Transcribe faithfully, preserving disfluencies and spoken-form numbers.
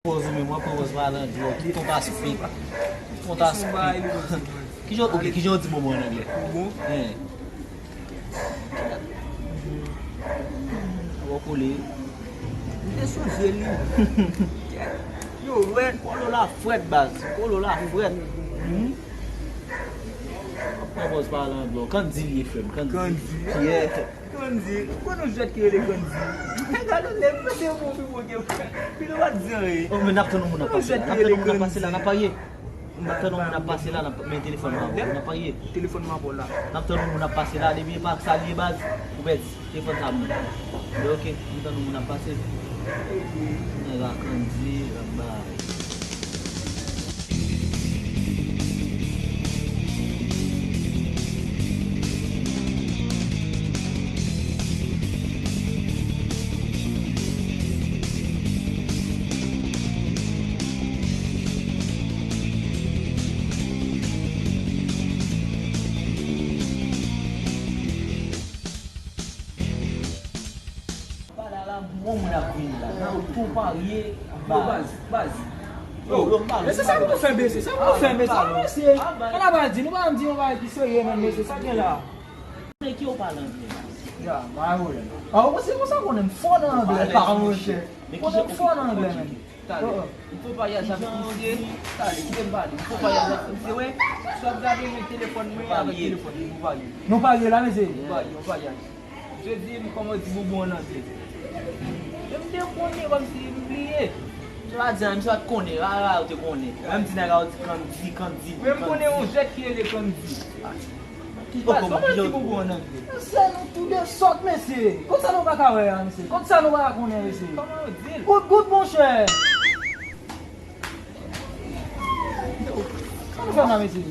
Pòz ou menm, w ap pran pòz palan, djòl, tout ton ta spik. Tout ton ta spik. Kijan, ok, kijan w di bonbon an anglè? Bonbon? Hein. Wè kole. M te sonje li. Yo, wè. Kolo la frèt, baz. Kolo la frèt. Hmm? Pran pòz palan, bro. Kandi li ye, frè m. Kandi. Kandi? Yeah. Kandi. Ou konn yon jwèt ki rele Kandi? Gade, lè m pase yon bon pi bon ke frè. Pi nou pa t di anyen. Oh, men n ap tann yon moun ap pase la. N ap tann yon moun ap pase la, n ap parye. N ap tann yon moun ap pase la, n ap, men telefòn mwen avè w, n ap parye. Telefòn mwen avè w la. N ap tann yon moun ap pase la, depi e pa sa li ye baz, ou pèdi. Telefòn sa mwen. Men ok, m tann yon moun ap pase. Nèg a Kandi, l ap bay. Pale a la, bon moun ap vini la. Nan tou parye, baz, baz. Yo, yo, m pale. Mesye, sa nou fè, mesye? Sa nou fè, mesye? Ah, mesye. An ap di, nou pa di yon bagay ki serye, menm, mesye. Sa gen la? Men ki yo pale anglè? Ya, pa gen pwoblèm. Ah, ou se konsa konnen m fò nan anglè, pa monchè. Konnen m fò nan anglè, menm. Talè. Oh, oh. M fè paryaj avèk misye. Talè, kite m pale. M fè paryaj avèk misye, wè. Si w ap gade men telefòn mwen avèk telefòn li, nou parye. Nou parye la, mesye? Nou parye, nou paryaj. Misye di m kòman w di bonbon an anglè. E m te konnen, kòmsi m bliye. Misye pa di anyen, misye pa t konnen. Rara ou te konnen. Menm ti nèg la ou di Kandi, Kandi, Kandi. Men m konnen yon jwèt ki rele Kandi. Baz, kòman yo di bonbon an anglè? Mesye, nou tou de sòt, mesye. Kot sa nou pa ka wè a, mesye? Kot sa nou pa ka konnen, mesye? Kòman yo di l? Gout, gout, monchè. Sa nou fè la, mesye?